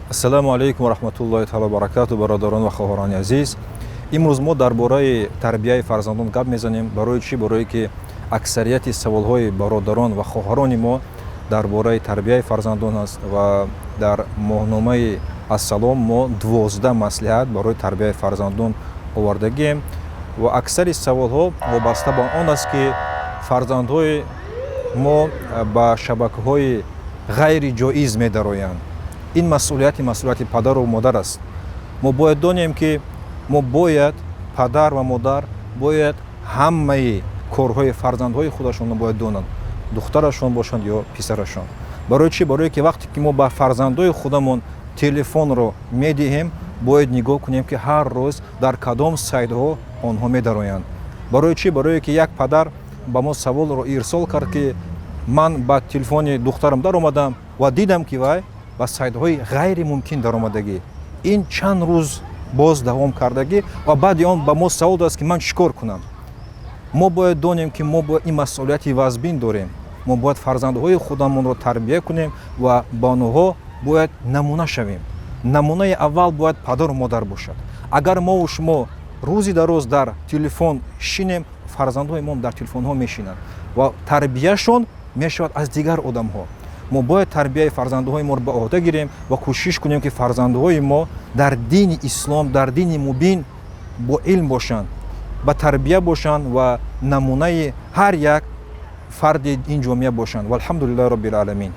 Ассалому алайкум ва раҳматуллоҳи таала баракату, бародарон ва хоҳарони азиз. Имрӯз мо дар бораи тарбияи фарзандон гап мезанем. Барои чӣ? Барое ки аксарияти саволҳои бародарон ва хоҳарони мо дар бораи тарбияи фарзандон аст ва дар моҳномаи Ассалом мо 12 маслиҳат барои тарбияи фарзандон овардагием ва аксари саволҳо вобаста ба он аст, ки фарзандҳои мо ба шабакаҳои ғайриҷоиз медароянд. Ин масъулияти падару модар аст. Мо бояд донем, ки мо бояд, падар ва модар бояд ҳамаи корҳои фарзандҳои худашонро бояд донанд, духтарашон бошанд ё писарашон. Барои чӣ? Барое ки вақте ки мо ба фарзандҳои худамон телефонро медиҳем, бояд нигоҳ кунем, ки ҳар рӯз дар кадом сайтҳо онҳо медароянд. Барои чӣ? Барое ки як падар ба мо саволро ирсол кард, ки ман ба телефони духтарам даромадам ва дидам, ки вай ба сайтҳои ғайримумкин даромадагӣ. Ин чанд рӯз боз давом кардагӣ ва баъди он ба мо савол додааст, ки ман чӣ кор кунам? Мо бояд донем, ки мо бояд ин масъулияти вазбин дорем. Мо бояд фарзандҳои худамонро тарбия кунем ва ба онҳо бояд намуна шавем. Намунаи аввал бояд падару модар бошад. Агар мову шумо рӯзи дароз дар телефон шинем, фарзандҳои мо дар телефонҳо мешинанд ва тарбияшон мешавад аз дигар одамҳо. Мо бояд тарбияи фарзандҳои моро ба ӯҳда гирем ва кӯшиш кунем, ки фарзандҳои мо дар дини ислом, дар дини мубин бо илм бошанд, ба тарбия бошанд ва намунаи ҳар як фарди ин ҷомеа бошанд. Валҳамдулиллаҳи роббил оламин.